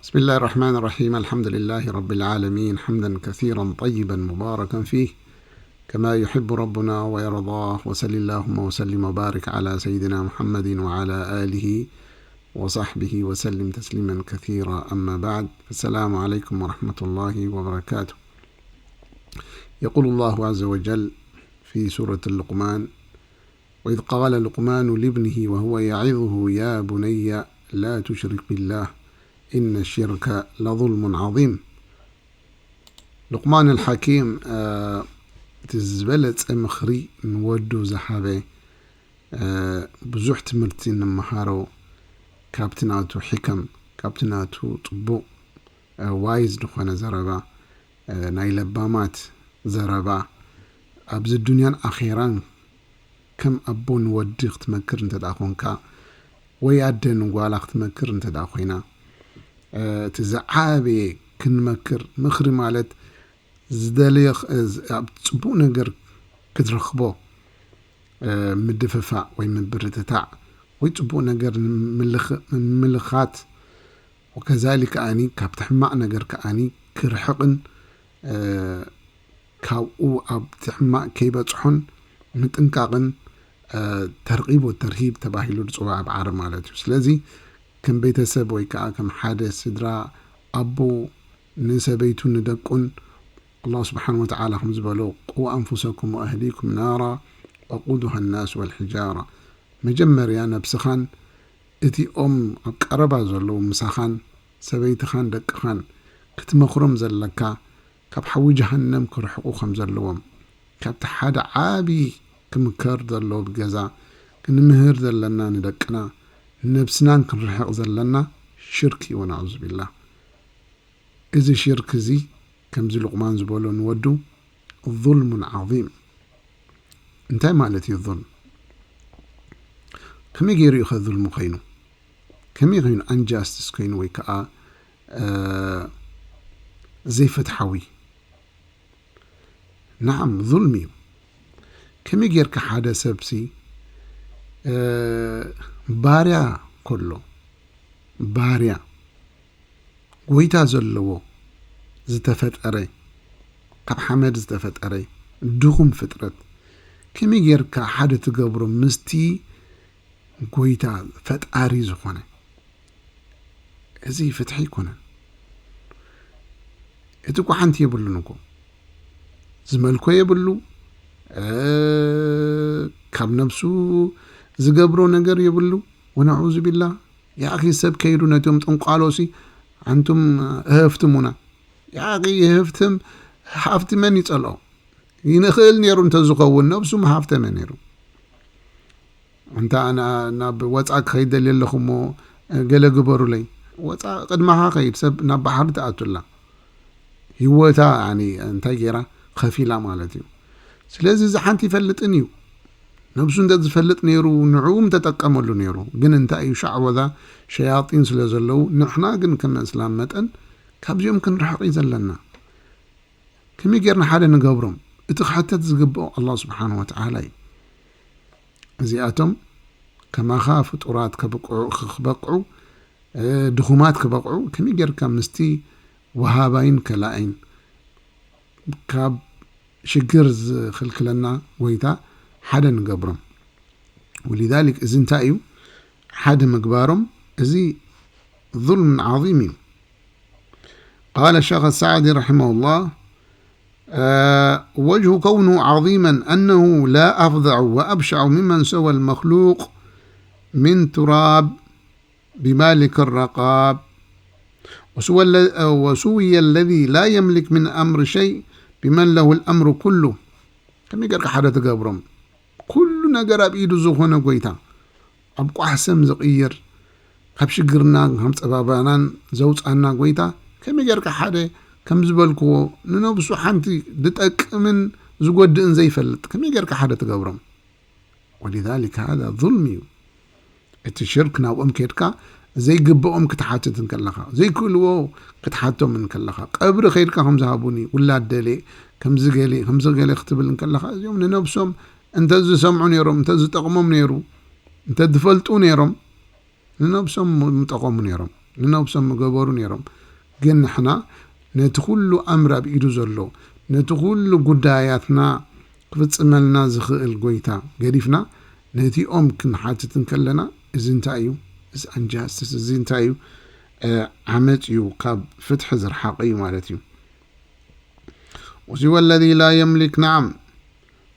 بسم الله الرحمن الرحيم. الحمد لله رب العالمين، حمدا كثيرا طيبا مباركا فيه، كما يحب ربنا ويرضاه. وصل اللهم وسلم وبارك على سيدنا محمد وعلى آله وصحبه وسلم تسليما كثيرا. أما بعد، السلام عليكم ورحمة الله وبركاته. يقول الله عز وجل في سورة اللقمان: وإذ قال لقمان لابنه وهو يعظه يا بني لا تشرك بالله إن الشرك لظلم عظيم. ሉቕማን ኣልሓኪም፣ እ፣ እቲ ዝበለጸ ምኽሪ ንወዱ ዝሃበ፣ እ፣ ብዙሕ ትምህርቲ እንመሃሮ ካብቲ ናቱ ሕከም፣ ካብቲ ናቱ ጽቡቕ፣ እ፣ ዋይዝ ዝኾነ ዘረባ፣ እ፣ ናይ ለባማት ዘረባ፣ ኣብዚ ዱንያን ኣኼራን ከም ኣቦ ንወዲ ክትመክር እንተ ደኣ ኾንካ፣ ወይ ኣደ ንጓላ ክትመክር እንተ ደኣ ኾይና፣ እ፣ እቲ ዝዓበየ ክንመክር፣ ምኽሪ ማለት ዝደለዮ ኽ-፣ ዝ-፣ ኣብ ጽቡቕ ነገር ክትረኽቦ፣ እ፣ ምድፍፋእ ወይ ምብርትታዕ ወይ ጽቡቕ ነገር ንምልኽ-፣ ንምልኻት፣ ወከዛሊክ ከኣኒ ካብቲ ሕማቕ ነገር ከኣኒ ክርሕቕን፣ እ፣ ካብኡ ኣብቲ ሕማቕ ከይበጽሖን ምጥንቃቕን፣ እ፣ ተርጊብ ወተርሂብ ተባሂሉ ዝጽዋዕ ኣብ ዓረብ ማለት እዩ። ስለዚ ከም ቤተሰብ ወይ ከኣ ከም ሓደ ስድራ፣ ኣቦ ንሰበይቱ ንደቁን፣ ኣላህ ስብሓን ወተዓላ ከም ዝበሎ: "ቁ ኣንፉሰኩም ወኣህሊኩም ናራ ወቁዱሃ ናስ ወልሒጃራ።" መጀመርያ ነብስኻን እቲኦም ኣብ ቀረባ ዘለዉ ምሳኻን ሰበይትኻን ደቅኻን ክትመኽሮም ዘለካ፣ ካብ ሓዊ ጀሃነም ክርሕቑ ከም ዘለዎም፣ ካብቲ ሓደ ዓቢ ክምከር ዘለዎ ብገዛ ክንምህር ዘለና ንደቅና፣ ንነብስናን ክንርሕቕ ዘለና ሽርክ እዩ፣ ወነዑዙ ቢላህ። እዚ ሽርክ እዚ፣ ከምዚ ሉቕማን ዝበሎ ንወዱ፣ ظلم عظيم። እንታይ ማለት እዩ ظلم? ከመይ ገይሩ እዩ ኸ ظلم ኮይኑ? ከመይ ኮይኑ unjustice ኮይኑ ወይ ከዓ፣ እ፣ ዘይፍትሓዊ? ነዓም፣ ظلم እዩ። ከመይ ጌርካ ሓደ ሰብሲ፣ እ፣ ባርያ ከሎ፣ ባርያ ጎይታ ዘለዎ ዝተፈጠረ፣ ካብ ሓመድ ዝተፈጠረ ድኹም ፍጥረት፣ ከመይ ጌርካ ሓደ ትገብሮ ምስቲ ጎይታ ፈጣሪ ዝኾነ? እዚ ፍትሒ ኣይኮነን። እቲ እኮ ሓንቲ የብሉን እኮ። ዝመልኮ የብሉ፣ እ፣ ካብ ነብሱ ዝገብሮ ነገር የብሉ። ወነዑዙ ቢላህ። ያኺ ሰብ ከይዱ ነቶም ጠንቋሎሲ፣ ኣንቱም እህፍትሙና። ያኺ እህፍትም፣ ሃፍቲ መን ይጸልኦ? ይንኽእል ነይሩ እንተዝኸውን፣ ነብሱ ምሃፍተመ ነይሩ። እንታ ኣነ ናብ ወጻእ ክኸይድ ደልየ ኣለኹ እሞ፣ ገለ ግበሩለይ። ወጻእ ቅድማኻ ኸይድ፣ ሰብ ናብ ባሕሪ ትኣቱላ። ህይወታ፣ ያኒ፣ እንታይ ገይራ? ኸፊላ ማለት እዩ። ስለዚ እዚ ሓንቲ ይፈልጥን እዩ። ነብሱ እንተ ዝፈልጥ ነይሩ፣ ንዕኡ ምተጠቀመሉ ነይሩ። ግን እንታይ እዩ፣ ሻዕወዛ ሸያጢን ስለ ዘለዉ፣ ንሕና ግን ከም እስላም መጠን ካብዚኦም ክንርሕቕ እዩ ዘለና። ከመይ ጌርና ሓደ ንገብሮም? እቲ ክሕተት ዝግብኦ ኣላህ ስብሓን ወተዓላ እዩ። እዚኣቶም ከማኻ ፍጡራት ከብቅዑ፣ ክበቅዑ፣ እ፣ ድኹማት ክበቅዑ፣ ከመይ ጌርካ ምስቲ ወሃባይን ከላኣይን ካብ ሽግር ዝኽልክለና ጎይታ ሓደ ንገብሮም? ወሊዛሊክ፣ እዚ እንታይ እዩ? ሓደ ምግባሮም፣ እዚ ظلم عظيم እዩ። قال الشيخ السعدي رحمه الله: آه، وجه كونه عظيما أنه لا أفظع وأبشع ممن سوى المخلوق من تراب بمالك الرقاب، وسوى الل-، وسوي الذي لا يملك من أمر شيء بمن له الأمر كله. ከመይ ጌርካ ሓደ ትገብሮም? ኩሉ ነገር ኣብ ኢዱ ዝኾነ ጎይታ፣ ኣብ ቋሕሰም ዝቕይር፣ ካብ ሽግርና፣ ካብ ጸባባናን ዘውጻና ጎይታ፣ ከመይ ጌርካ ሓደ፣ ከም ዝበልክዎ፣ ንነብሱ ሓንቲ ዝጠቅምን ዝጎድእን ዘይፈልጥ፣ ከመይ ጌርካ ሓደ ትገብሮም? ወሊዛሊክ ሃዛ ዙልም እዩ። እቲ ሽርክ ናብኦም ከድካ ዘይግብኦም ክትሓትት እንከለኻ፣ ዘይክእልዎ ክትሓቶም እንከለኻ፣ ቀብሪ ከይድካ ከምዚ ሃቡኒ፣ ውላድ ደልየ፣ ከምዚ ገለ፣ ከምዚ ገለ ክትብል እንከለኻ፣ እዚኦም ንነብሶም እንተ ዝሰምዑ ነይሮም፣ እንተ ዝጠቕሞም ነይሩ፣ እንተ ዝፈልጡ ነይሮም፣ ንነብሶም ምጠቐሙ ነይሮም። ንነብሶም ምገበሩ ነይሮም። ግን ንሕና ነቲ ኩሉ ኣምር ኣብ ኢዱ ዘሎ፣ ነቲ ኩሉ ጉዳያትና ክፍጽመልና ዝኽእል ጎይታ ገዲፍና ነቲኦም ክንሓትት እንከለና፣ እዚ እንታይ እዩ? እዚ ኣንጃስትስ፣ እዚ እንታይ እዩ? ዓመፅ እዩ፣ ካብ ፍትሒ ዝረሓቐ እዩ ማለት እዩ። وسوى الذي لا يملك نعم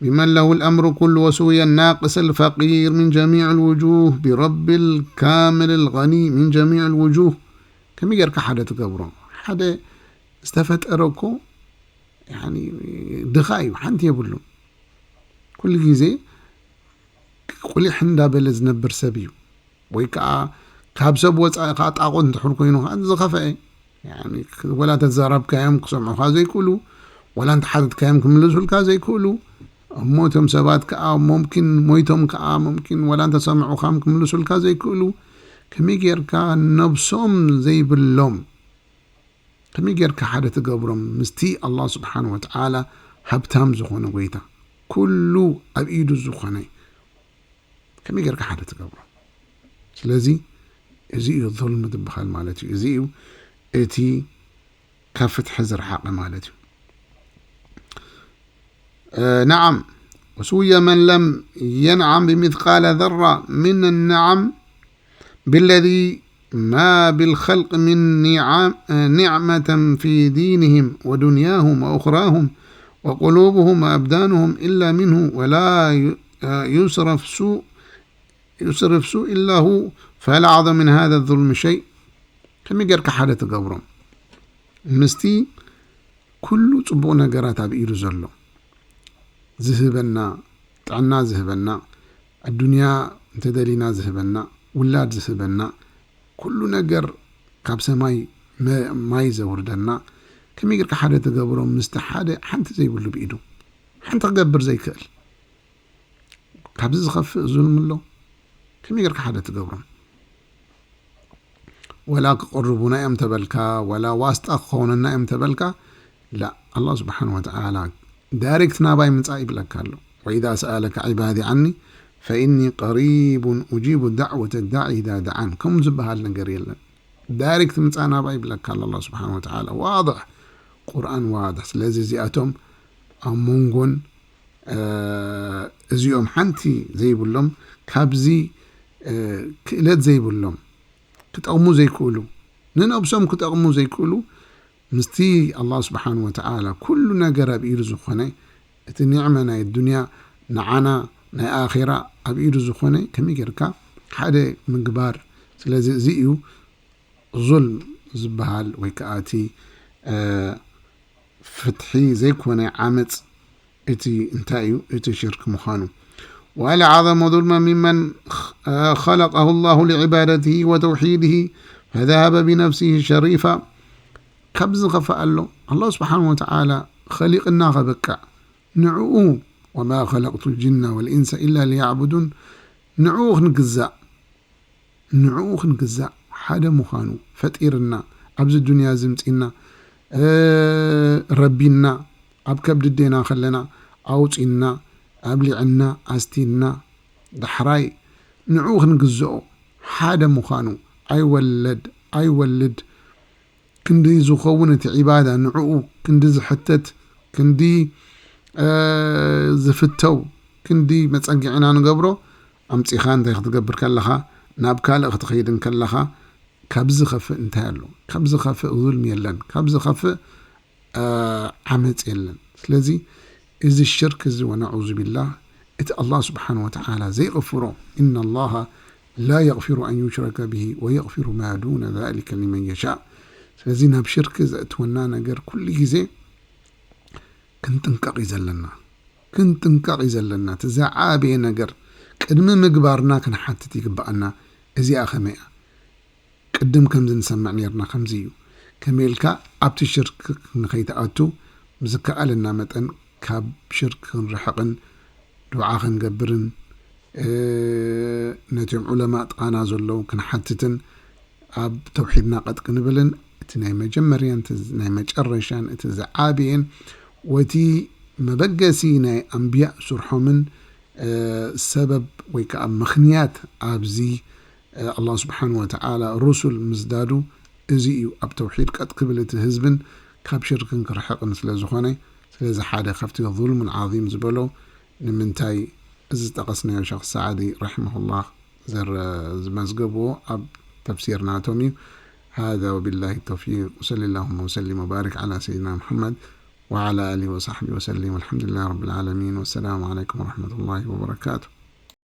ممن له الأمر كله وسوي الناقص الفقير من جميع الوجوه برب الكامل الغني من جميع الوجوه. ከመይ ጌርካ ሓደ ትገብሮ? ሓደ ዝተፈጠረ እኮ ድኻ እዩ፣ ሓንቲ የብሉ። ኩሉ ግዜ ቁሊሕ እንዳበለ ዝነብር ሰብ እዩ። ወይ ከዓ ካብ ሰብ ወፃኢ ከዓ ጣቑ እንድሕር ኮይኑ ከዓ ዝኸፍአ፣ ወላ ተዛረብካዮም ክሰምዑኻ ዘይክእሉ፣ ወላ እንተሓተትካዮም ክምልሱልካ ዘይክእሉ፣ እሞ እቶም ሰባት ከዓ ሙምኪን ሞይቶም ከዓ ሙምኪን ወላ እንተሰምዑኻም ክምልሱልካ ዘይክእሉ፣ ከመይ ጌርካ ነብሶም ዘይብሎም ከመይ ጌርካ ሓደ ትገብሮም ምስቲ ኣላህ ስብሓን ወተዓላ ሃብታም ዝኾነ ጎይታ፣ ኩሉ ኣብ ኢዱ ዝኾነ፣ ከመይ ጌርካ ሓደ ትገብሮም? ስለዚ እዚ እዩ ظلم ዝበሃል ማለት እዩ። እዚ እዩ እቲ ካብ ፍትሒ ዝረሓቐ ማለት እዩ። نعم، وسوي من لم ينعم بمثقال ذرة من النعم بالذي ما بالخلق من نعم، نعمة في دينهم ودنياهم وأخراهم وقلوبهم وأبدانهم إلا منه ولا يصرف سوء يصرف سوء إلا هو، فهل أعظم من هذا الظلم شيء؟ ከመይ ጌርካ ሓደ ትገብሮም ምስቲ ኩሉ ጽቡቕ ነገራት ኣብ ኢዱ ዘሎ፣ ዝህበና፣ ጥዕና ዝህበና፣ ኣዱንያ እንተደሊና ዝህበና፣ ውላድ ዝህበና፣ ኩሉ ነገር ካብ ሰማይ ማይ ዘውርደና፣ ከመይ ጌርካ ሓደ ትገብሮም ምስቲ ሓደ ሓንቲ ዘይብሉ ብኢዱ ሓንቲ ክገብር ዘይክእል? ካብዚ ዝኸፍእ ዙልም ኣሎ? ከመይ ጌርካ ሓደ ትገብሮም? ወላ ክቕርቡና እዮም ተበልካ፣ ወላ ዋስጣ ክኾኑና እዮም ተበልካ፣ ላ፣ ኣላህ ስብሓን ወተዓላ ዳይሬክት ናባይ ምጻእ ይብለካ ኣሎ። وإذا سألك عبادي عني فإني قريب أجيب دعوة الداع إذا دعان። ከምኡ ዝበሃል ነገር የለን። ዳይሬክት ምጻእ ናባይ ይብለካ ኣሎ ኣላህ ስብሓን ወተዓላ። ዋድሕ፣ ቁርኣን ዋድሕ። ስለዚ እዚኣቶም ኣብ መንጎን እዚኦም ሓንቲ ዘይብሎም፣ ካብዚ ክእለት ዘይብሎም፣ ክጠቕሙ ዘይክእሉ፣ ንነብሶም ክጠቕሙ ዘይክእሉ፣ ምስቲ ኣላህ ስብሓን ወተዓላ ኩሉ ነገር ኣብ ኢዱ ዝኾነ፣ እቲ ኒዕመ ናይ ዱንያ ንዓና ናይ ኣኼራ ኣብ ኢዱ ዝኾነ ከመይ ጌርካ ሓደ ምግባር? ስለዚ እዚ እዩ ዙልም ዝበሃል ወይ ከዓ እቲ ፍትሒ ዘይኮነ ዓመፅ እቲ እንታይ እዩ? እቲ ሽርክ ምዃኑ። وهل أعظم ظلما ممن خلقه الله لعبادته وتوحيده فذهب بنفسه شريفا؟ ካብዚ ዝኸፍእ ኣሎ? ኣላህ ስብሓን ወተዓላ ኸሊቕና ኸበቃዕ ንዕኡ وما خلقت الجن والإنس إلا ليعبدون ንዕኡ ክንግዛእ ንዕኡ ክንግዛእ ሓደ ምዃኑ ፈጢርና ኣብዚ ዱንያ ዝምፂና ረቢና ኣብ ከብዲ ዴና ከለና ኣውፂና ኣብሊዕና ኣስቲና ዳሕራይ ንዕኡ ክንግዝኦ ሓደ ምዃኑ ኣይወለድ ኣይወልድ ክንዲ ዝኸውን እቲ ዒባዳ ንዕኡ ክንዲ ዝሕተት ክንዲ ዝፍተው ክንዲ መፀግዕና ንገብሮ ኣምፂኻ እንታይ ክትገብር ከለኻ ናብ ካልእ ክትኸይድ እንከለኻ ካብዚ ኸፍእ እንታይ ኣሎ? ካብዚ ኸፍእ ዙልም የለን። ካብዚ ኸፍእ ዓመፅ የለን። ስለዚ እዚ ሽርክ እዚ ወነዑዙ ቢላህ እቲ ኣላህ ስብሓን ወተዓላ ዘይቕፍሮ إن الله لا يغفر أن يشرك به ويغفر ما دون ذلك لمن يشاء። ስለዚ ናብ ሽርክ ዘእትወና ነገር ኩሉ ግዜ ክንጥንቀቕ እዩ ዘለና። ክንጥንቀቕ እዩ ዘለና። እቲ ዝዓበየ ነገር ቅድሚ ምግባርና ክንሓትት ይግብኣና። እዚኣ ከመይ እያ? ቅድም ከምዚ ንሰምዕ ነይርና ከምዚ እዩ። ከመይ ኢልካ ኣብቲ ሽርክ ንኸይትኣቱ ብዝከኣለና መጠን ካብ ሽርክ ክንርሕቕን ዱዓ ክንገብርን ነቲኦም ዑለማ ጥቓና ዘለዉ ክንሓትትን ኣብ ተውሒድና ቀጥ ክንብልን እቲ ናይ መጀመርያን ናይ መጨረሻን እቲ ዝዓብየን ወቲ መበገሲ ናይ ኣንብያ ስርሖምን ሰበብ ወይ ከዓ ምኽንያት ኣብዚ ኣላህ ስብሓን ወተዓላ ሩሱል ምዝዳዱ እዚ እዩ ኣብ ተውሒድ ቀጥ ክብል እቲ ህዝብን ካብ ሽርክን ክርሕቕን ስለ ዝኾነ። ስለዚ ሓደ ካብቲ ظلم عظيم ዝበሎ ንምንታይ እዚ ዝጠቐስናዮ ሸኽ ሰዓዲ رحمه الله ዝመዝገብዎ ኣብ ተፍሲር ናቶም እዩ። هذا وبالله التوفيق، وصلى اللهم وسلم وبارك على سيدنا محمد وعلى آله وصحبه وسلم، والحمد لله رب العالمين، والسلام عليكم ورحمة الله وبركاته.